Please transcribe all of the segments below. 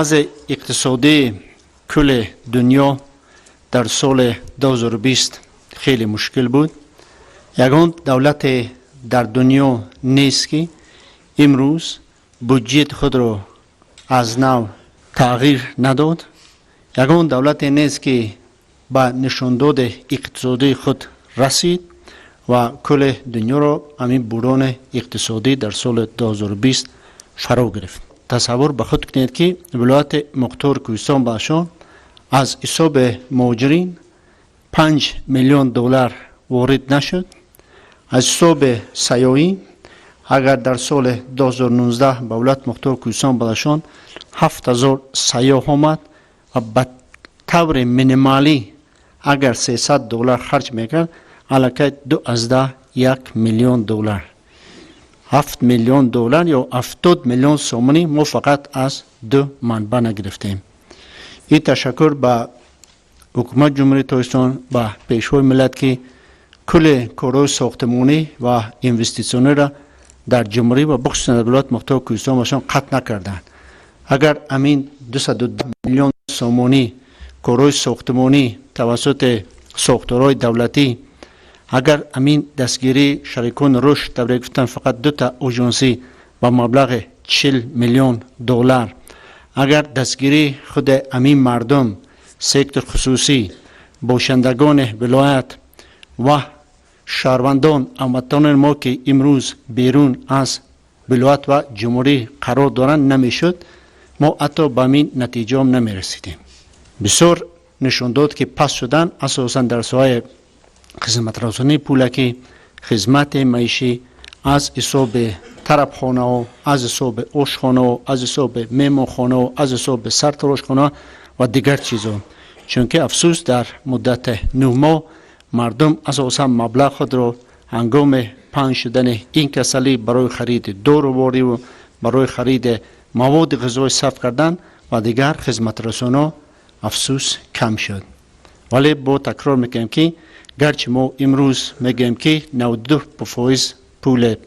Вазъи иқтисодии кулли дунё дар соли 2020 хеле мушкил буд. Ягон давлате дар дунё нест, ки имрӯз буҷети худро аз нав тағйир надод. Ягон давлате нест, ки ба нишондоди иқтисодии худ расид ва кулли дунёро ҳамин буҳрони иқтисодӣ дар соли 2020 фаро гирифт. Тасаввур ба худ кунед, ки вилояти мухтори Кӯҳистон Бадахшон аз ҳисоби муҳоҷирин 5 миллион доллар ворид нашуд. Аз ҳисоби сайёҳӣ, агар дар соли 2019 ба вилояти мухтори Кӯҳистон Бадахшон 7000 сайёҳ омад ва ба таври минималӣ агар 300 доллар харҷ мекард, аллакай 2,1 миллион доллар, 7 миллион доллар ё 70 миллион сомонӣ мо фақат аз ду манбаъ нагирифтем. Ин ташаккур ба ҳукумати Ҷумҳурии Тоҷикистон, ба Пешвои миллат, ки кулли корҳои сохтмонӣ ва инвеститсиониро дар ҷумҳурӣ ва бихусусан дар вилояти мухтори Кӯҳистон Бадахшон қатъ накарданд. Агар ҳамин 210 миллион сомонӣ корҳои сохтмонӣ тавассути сохторҳои давлатӣ, агар ҳамин дастгирии шарикони рушд, тавре гуфтам, фақат дута оҷонсӣ ба маблағи 40 миллион доллар, агар дастгирии худи ҳамин мардум, сектор хусусӣ, бошандагони вилоят ва шаҳрвандон, ҳамватанони мо, ки имрӯз берун аз вилоят ва ҷумҳурӣ қарор доранд, намешуд, мо ҳатто ба ҳамин натиҷаам намерасидем. Бисёр нишон дод, ки паст шудан асосан дар соҳаи хизматрасонии пулакӣ, хизмати маишӣ, аз ҳисоби тарабхонаҳо, аз ҳисоби ошхонаҳо, аз ҳисоби меҳмонхонаҳо, аз ҳисоби сартарошхона ва дигар чизҳо, чунки, афсӯс, дар муддати 9 моҳ мардум асосан маблағ худро ҳангоми паҳн шудани ин касалӣ барои хариди дорувориву барои хариди маводи ғизоӣ сарф кардан ва дигар хизматрасоно, афсӯс, кам шуд. Вале бо такрор мекунем, ки гарчи мо имрӯз мегӯем, ки 92% пули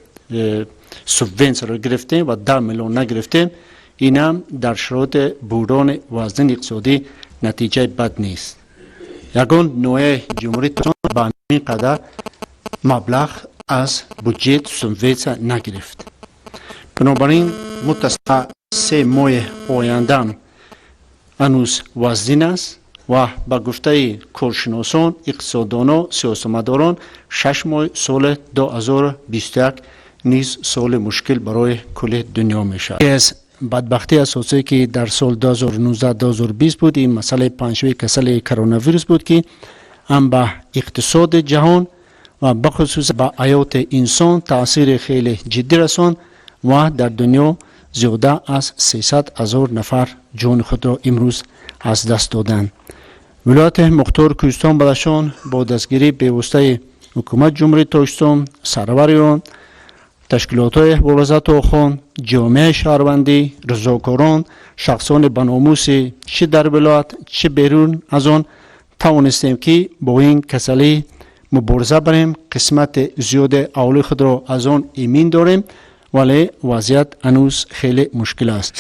субвенсияро гирифтем ва 10 миллион нагирифтем, инам дар шароити буҳрони вазнини иқтисодӣ натиҷаи бад нест. Ягон ноҳияи Ҷумҳурии Тоҷикистон ба ҳамин қадар маблағ аз буҷет субвенсия нагирифт. Бинобар ин, мутасифона, 3 моҳи ояндаам ҳанӯз вазнин аст ва ба гуфтаи коршиносон, иқтисоддонон, сиёсатмадорон, 6 моҳи соли 2021 низ соли мушкил барои кулли дунё мешавад. Аз бадбахтии асосие, ки дар соли 2019-2020 буд, ин масъалаи паҳншавии касали коронавирус буд, ки ҳам ба иқтисоди ҷаҳон ва бахусус ба ҳаёти инсон таъсири хеле ҷиддӣ расонд ва дар дунё зиёда аз 300 000 нафар ҷони худро имрӯз аз даст доданд. Вилояти мухтори Кӯҳистон Бадахшон бо дастгирии бевоситаи ҳукумати Ҷумҳурии Тоҷикистон, сарвари он, ташкилотҳои вобаста, ҷомеаи шаҳрвандӣ, розокорон, шахсони баномуси чӣ дар вилоят, чӣ берун аз он, тавонистем, ки бо ин касалӣ мубориза барем, қисмати зиёди аҳолии худро аз он эмин дорем, вале вазъият ҳанӯз хеле мушкил аст.